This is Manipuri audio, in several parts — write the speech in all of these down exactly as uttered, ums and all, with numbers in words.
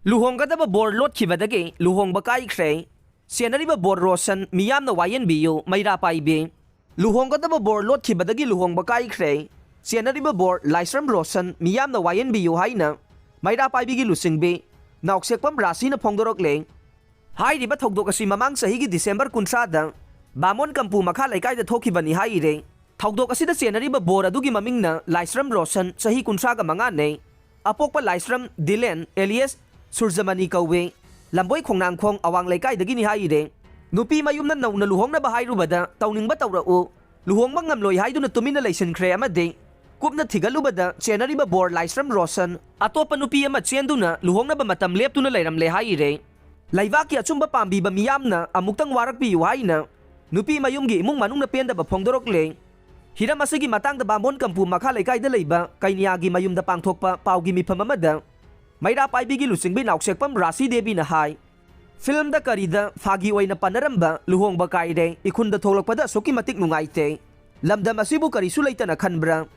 ꯂꯨꯍꯣꯡꯒꯗꯕ ꯕꯣꯔ ꯂꯣꯠꯈꯤꯕꯗꯒꯤ ꯂꯨꯍꯣꯡꯕ ꯀꯥꯏꯈ꯭ꯔꯦ꯫ ꯆꯦꯟꯅꯔꯤꯕ ꯕꯣꯔ ꯔꯣꯁꯟ, ꯃꯤꯌꯥꯝꯅ ꯋꯥꯌꯦꯟꯕꯤꯌꯨ, ꯃꯩꯔꯥ ꯄꯥꯏꯕꯤ꯫ ꯂꯨꯍꯣꯡꯒꯗꯕ ꯕꯣꯔ ꯂꯣꯠꯈꯤꯕꯗꯒꯤ ꯂꯨꯍꯣꯡꯕ ꯀꯥꯏꯈ꯭ꯔꯦ꯫ ꯆꯦꯟꯅꯔꯤꯕ ꯕꯣꯔ ꯂꯥꯏꯁ꯭ꯔꯝ ꯔꯣꯁꯟ, ꯃꯤꯌꯥꯝꯅ ꯋꯥꯌꯦꯟꯕꯤꯌꯨ ꯍꯥꯏꯅ ꯃꯩꯔꯥ ꯄꯥꯏꯕꯤꯒꯤ ꯂꯨꯆꯤꯡꯕꯤ ꯅꯥꯎꯁꯦꯛꯄꯝ ꯔꯥꯁꯤꯅ ꯐꯣꯡꯗꯣꯔꯛꯂꯦ꯫ ꯍꯥꯏꯔꯤꯕ ꯊꯧꯗꯣꯛ ꯑꯁꯤ ꯃꯃꯥꯡ ꯆꯍꯤꯒꯤ ꯗꯤꯁꯦꯝꯕꯔ ꯀꯨꯟꯊ꯭ꯔꯥꯗ ꯕꯥꯃꯣꯟ ꯀꯝꯄꯨ ꯃꯈꯥ ꯂꯩꯀꯥꯏꯗ ꯊꯣꯛꯈꯤꯕꯅꯤ ꯍꯥꯏꯔꯦ꯫ ꯊꯧꯗꯣꯛ ꯑꯁꯤꯗ ꯆꯦꯟꯅꯔꯤꯕ ꯕꯣꯔ ꯑꯗꯨꯒꯤ ꯃꯃꯤꯡꯅ ꯂꯥꯏꯁ꯭ꯔꯝ ꯔꯣꯁꯟ, ꯆꯍꯤ ꯀꯨꯟꯊ꯭ꯔꯥꯒ ꯃꯉꯥꯅꯤ꯫ ꯑꯄꯣꯛꯄ ꯂꯥꯏꯁ꯭ꯔꯝ ꯗꯤꯂꯦꯟ, ꯑꯦꯂꯤꯌꯁ ꯁꯨꯔꯖꯃꯅꯤ ꯀꯧꯋꯦ꯫ ꯂꯝꯕꯣꯏ ꯈꯣꯡꯅꯥꯡꯈꯣꯡ ꯑꯋꯥꯡ ꯂꯩꯀꯥꯏꯗꯒꯤꯅꯤ ꯍꯥꯏꯔꯦ꯫ ꯅꯨꯄꯤ ꯃꯌꯨꯝꯅ ꯅꯧꯅ ꯂꯨꯍꯣꯡꯅꯕ ꯍꯥꯏꯔꯨꯕꯗ ꯇꯧꯅꯤꯡꯕ ꯇꯧꯔꯛꯎ, ꯂꯨꯍꯣꯡꯕ ꯉꯝꯂꯣꯏ ꯍꯥꯏꯗꯨꯅ ꯇꯨꯃꯤꯟꯅ ꯂꯩꯁꯤꯟꯈ꯭ꯔꯦ ꯑꯃꯗꯤ ꯀꯨꯞꯅ ꯊꯤꯒꯠꯂꯨꯕꯗ ꯆꯦꯟꯅꯔꯤꯕ ꯕꯣꯔ ꯂꯥꯏꯁ꯭ꯔꯝ ꯔꯣꯁꯟ ꯑꯇꯣꯞꯄ ꯅꯨꯄꯤ ꯑꯃ ꯆꯦꯟꯗꯨꯅ ꯂꯨꯍꯣꯡꯅꯕ ꯃꯇꯝ ꯂꯦꯞꯇꯨꯅ ꯂꯩꯔꯝꯂꯦ ꯍꯥꯏꯔꯦ꯫ ꯂꯩꯕꯥꯛꯀꯤ ꯑꯆꯨꯝꯕ ꯄꯥꯝꯕꯤꯕ ꯃꯤꯌꯥꯝꯅ ꯑꯃꯨꯛꯇꯪ ꯋꯥꯔꯛꯄꯤꯌꯨ ꯍꯥꯏꯅ ꯅꯨꯄꯤ ꯃꯌꯨꯝꯒꯤ ꯏꯃꯨꯡ ꯃꯅꯨꯡꯅ ꯄꯦꯟꯗꯕ ꯐꯣꯡꯗꯣꯔꯛꯂꯦ꯫ ꯍꯤꯔꯝ ꯑꯁꯤꯒꯤ ꯃꯇꯥꯡꯗ ꯕꯥꯃꯣꯟ ꯀꯝꯄꯨ ꯃꯈꯥ ꯂꯩꯀꯥꯏꯗ ꯂꯩꯕ ꯀꯩꯅꯤꯌꯥꯒꯤ ꯃꯌꯨꯝꯗ ꯄꯥꯡꯊꯣꯛꯄ ꯄꯥꯎꯒꯤ ꯃꯤꯐꯝ ꯑꯃꯗ ꯃꯩꯔꯥ ꯄꯥꯏꯕꯤꯒꯤ ꯂꯨꯆꯤꯡꯕꯤ ꯅꯥꯎꯁꯦꯛꯄꯝ ꯔꯥꯁꯤ ꯗꯦꯕꯤꯅ ꯍꯥꯏ, ꯐꯤꯜꯝꯗ ꯀꯔꯤꯗ ꯐꯥꯒꯤ ꯑꯣꯏꯅ ꯄꯟꯅꯔꯝꯕ ꯂꯨꯍꯣꯡꯕ ꯀꯥꯏꯔꯦ, ꯏꯈꯨꯟꯗ ꯊꯣꯛꯂꯛꯄꯗ ꯑꯁꯨꯛꯀꯤ ꯃꯇꯤꯛ ꯅꯨꯡꯉꯥꯏꯇꯦ꯫ ꯂꯝꯗꯝ ꯑꯁꯤꯕꯨ ꯀꯔꯤꯁꯨ ꯂꯩꯇꯅ ꯈꯟꯕ꯭ꯔꯥ?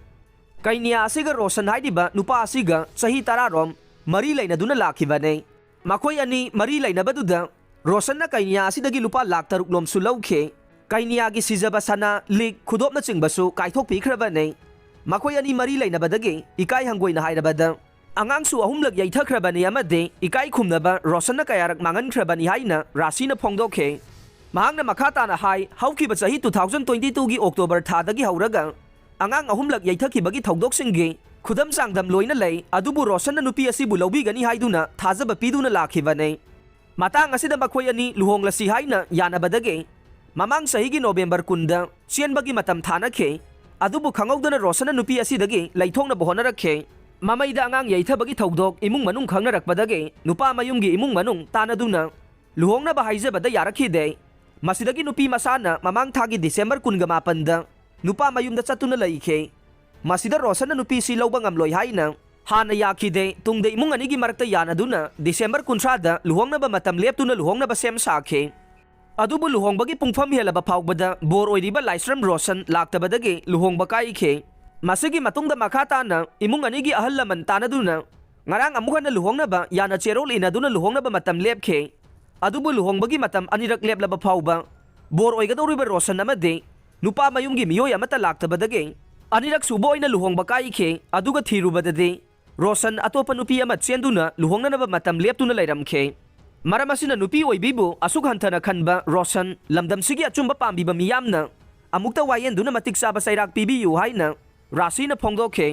ꯀꯩꯅꯤꯌꯥ ꯑꯁꯤꯒ ꯔꯣꯁꯟ ꯍꯥꯏꯔꯤꯕ ꯅꯨꯄꯥ ꯑꯁꯤꯒ ꯆꯍꯤ ꯇꯔꯥꯔꯣꯝ ꯃꯔꯤ ꯂꯩꯅꯗꯨꯅ ꯂꯥꯛꯈꯤꯕꯅꯤ꯫ ꯃꯈꯣꯏ ꯑꯅꯤ ꯃꯔꯤ ꯂꯩꯅꯕꯗꯨꯗ ꯔꯣꯁꯟꯅ ꯀꯩꯅꯤꯌꯥ ꯑꯁꯤꯗꯒꯤ ꯂꯨꯄꯥ ꯂꯥꯈ ꯇꯔꯨꯛ ꯂꯣꯝꯁꯨ ꯂꯧꯈꯤ꯫ ꯀꯩꯅꯤꯌꯥꯒꯤ ꯁꯤꯖꯕ ꯁꯅꯥ, ꯂꯤꯛ, ꯈꯨꯗꯣꯞꯅꯆꯤꯡꯕꯁꯨ ꯀꯥꯏꯊꯣꯛꯄꯤꯈ꯭ꯔꯕꯅꯤ꯫ ꯃꯈꯣꯏ ꯑꯅꯤ ꯃꯔꯤ ꯂꯩꯅꯕꯗꯒꯤ ꯏꯀꯥꯏ ꯍꯪꯒꯣꯏꯅ ꯍꯥꯏꯔꯕꯗ ꯑꯉꯥꯡꯁꯨ ꯑꯍꯨꯝꯂꯛ ꯌꯩꯊꯈ꯭ꯔꯕꯅꯤ ꯑꯃꯗꯤ ꯏꯀꯥꯏ ꯈꯨꯝꯅꯕ ꯔꯣꯁꯟꯅ ꯀꯌꯥꯔꯛ ꯃꯥꯡꯍꯟꯈ꯭ꯔꯕꯅꯤ ꯍꯥꯏꯅ ꯔꯥꯁꯤꯅ ꯐꯣꯡꯗꯣꯛꯈꯤ꯫ ꯃꯍꯥꯛꯅ ꯃꯈꯥ ꯇꯥꯅ ꯍꯥꯏ, ꯍꯧꯈꯤꯕ ꯆꯍꯤ ꯇꯨ ꯊꯥꯎꯖꯟ ꯇ꯭ꯋꯦꯟꯇꯤ ꯇꯨꯒꯤ ꯑꯣꯛꯇꯣꯕꯔ ꯊꯥꯗꯒꯤ ꯍꯧꯔꯒ ꯑꯉꯥꯡ ꯑꯍꯨꯝꯂꯛ ꯌꯩꯊꯈꯤꯕꯒꯤ ꯊꯧꯗꯣꯛꯁꯤꯡꯒꯤ ꯈꯨꯗꯝ ꯆꯥꯡꯗꯝ ꯂꯣꯏꯅ ꯂꯩ, ꯑꯗꯨꯕꯨ ꯔꯣꯁꯟꯅ ꯅꯨꯄꯤ ꯑꯁꯤꯕꯨ ꯂꯧꯕꯤꯒꯅꯤ ꯍꯥꯏꯗꯨꯅ ꯊꯥꯖꯕ ꯄꯤꯗꯨꯅ ꯂꯥꯛꯈꯤꯕꯅꯤ꯫ ꯃꯇꯥꯡ ꯑꯁꯤꯗ ꯃꯈꯣꯏ ꯑꯅꯤ ꯂꯨꯍꯣꯡꯂꯁꯤ ꯍꯥꯏꯅ ꯌꯥꯅꯕꯗꯒꯤ ꯃꯃꯥꯡ ꯆꯍꯤꯒꯤ ꯅꯣꯕꯦꯝꯕꯔ ꯀꯨꯟꯗ ꯆꯦꯟꯕꯒꯤ ꯃꯇꯝ ꯊꯥꯅꯈꯤ꯫ ꯑꯗꯨꯕꯨ ꯈꯪꯍꯧꯗꯅ ꯔꯣꯁꯟꯅ ꯅꯨꯄꯤ ꯑꯁꯤꯗꯒꯤ ꯂꯩꯊꯣꯛꯅꯕ ꯍꯣꯠꯅꯔꯛꯈꯤ꯫ ꯃꯃꯩꯗ ꯑꯉꯥꯡ ꯌꯩꯊꯕꯒꯤ ꯊꯧꯗꯣꯛ ꯏꯃꯨꯡ ꯃꯅꯨꯡ ꯈꯪꯅꯔꯛꯄꯗꯒꯤ ꯅꯨꯄꯥ ꯃꯌꯨꯝꯒꯤ ꯏꯃꯨꯡ ꯃꯅꯨꯡ ꯇꯥꯟꯅꯗꯨꯅ ꯂꯨꯍꯣꯡꯅꯕ ꯍꯥꯏꯖꯕꯗ ꯌꯥꯔꯛꯈꯤꯗꯦ꯫ ꯃꯁꯤꯗꯒꯤ ꯅꯨꯄꯤ ꯃꯁꯥꯅ ꯃꯃꯥꯡ ꯊꯥꯒꯤ ꯗꯤꯁꯦꯝꯕꯔ ꯀꯨꯟꯒ ꯃꯥꯄꯟꯗ ꯅꯨꯄꯥ ꯃꯌꯨꯝꯗ ꯆꯠꯇꯨꯅ ꯂꯩꯈꯤ꯫ ꯃꯁꯤꯗ ꯔꯣꯁꯟꯅ ꯅꯨꯄꯤꯁꯤ ꯂꯧꯕ ꯉꯝꯂꯣꯏ ꯍꯥꯏꯅ ꯍꯥꯟꯅ ꯌꯥꯈꯤꯗꯦ꯫ ꯇꯨꯡꯗ ꯏꯃꯨꯡ ꯑꯅꯤꯒꯤ ꯃꯔꯛꯇ ꯌꯥꯅꯗꯨꯅ ꯗꯤꯁꯦꯝꯕꯔ ꯀꯨꯟꯊ꯭ꯔꯥꯗ ꯂꯨꯍꯣꯡꯅꯕ ꯃꯇꯝ ꯂꯦꯞꯇꯨꯅ ꯂꯨꯍꯣꯡꯅꯕ ꯁꯦꯝ ꯁꯥꯈꯤ꯫ ꯑꯗꯨꯕꯨ ꯂꯨꯍꯣꯡꯕꯒꯤ ꯄꯨꯡꯐꯝ ꯍꯦꯜꯂꯕ ꯐꯥꯎꯕꯗ ꯕꯣꯔ ꯑꯣꯏꯔꯤꯕ ꯂꯥꯏꯁ꯭ꯔꯝ ꯔꯣꯁꯟ ꯂꯥꯛꯇꯕꯗꯒꯤ ꯂꯨꯍꯣꯡꯕ ꯀꯥꯏꯈꯤ꯫ ꯃꯁꯤꯒꯤ ꯃꯇꯨꯡꯗ ꯃꯈꯥ ꯇꯥꯅ ꯏꯃꯨꯡ ꯑꯅꯤꯒꯤ ꯑꯍꯜ ꯂꯃꯟ ꯇꯥꯟꯅꯗꯨꯅ ꯉꯔꯥꯡ ꯑꯃꯨꯛ ꯍꯟꯅ ꯂꯨꯍꯣꯡꯅꯕ ꯌꯥꯅ ꯆꯦꯔꯣꯜ ꯏꯅꯗꯨꯅ ꯂꯨꯍꯣꯡꯅꯕ ꯃꯇꯝ ꯂꯦꯞꯈꯤ꯫ ꯑꯗꯨꯕꯨ ꯂꯨꯍꯣꯡꯕꯒꯤ ꯃꯇꯝ ꯑꯅꯤꯔꯛ ꯂꯦꯞꯂꯕ ꯐꯥꯎꯕ ꯕꯣꯔ ꯑꯣꯏꯒꯗꯧꯔꯤꯕ ꯔꯣꯁꯟ ꯑꯃꯗꯤ ꯅꯨꯄꯥ ꯃꯌꯨꯝꯒꯤ ꯃꯤꯑꯣꯏ ꯑꯃꯠꯇ ꯂꯥꯛꯇꯕꯗꯒꯤ ꯑꯅꯤꯔꯛ ꯁꯨꯕ ꯑꯣꯏꯅ ꯂꯨꯍꯣꯡꯕ ꯀꯥꯏꯈꯤ꯫ ꯑꯗꯨꯒ ꯊꯤꯔꯨꯕꯗꯗꯤ ꯔꯣꯁꯟ ꯑꯇꯣꯞꯄ ꯅꯨꯄꯤ ꯑꯃ ꯆꯦꯟꯗꯨꯅ ꯂꯨꯍꯣꯡꯅꯅꯕ ꯃꯇꯝ ꯂꯦꯞꯇꯨꯅ ꯂꯩꯔꯝꯈꯤ꯫ ꯃꯔꯝ ꯑꯁꯤꯅ ꯅꯨꯄꯤ ꯑꯣꯏꯕꯤꯕꯨ ꯑꯁꯨꯛ ꯍꯟꯊꯅ ꯈꯟꯕ ꯔꯣꯁꯟ, ꯂꯝꯗꯝꯁꯤꯒꯤ ꯑꯆꯨꯝꯕ ꯄꯥꯝꯕꯤꯕ ꯃꯤꯌꯥꯝꯅ ꯑꯃꯨꯛꯇ ꯋꯥꯌꯦꯟꯗꯨꯅ ꯃꯇꯤꯛ ꯆꯥꯕ ꯆꯩꯔꯥꯛ ꯄꯤꯕꯤꯌꯨ ꯍꯥꯏꯅ ꯔꯥꯁꯤꯅ ꯐꯣꯡꯗꯣꯛꯈꯤ꯫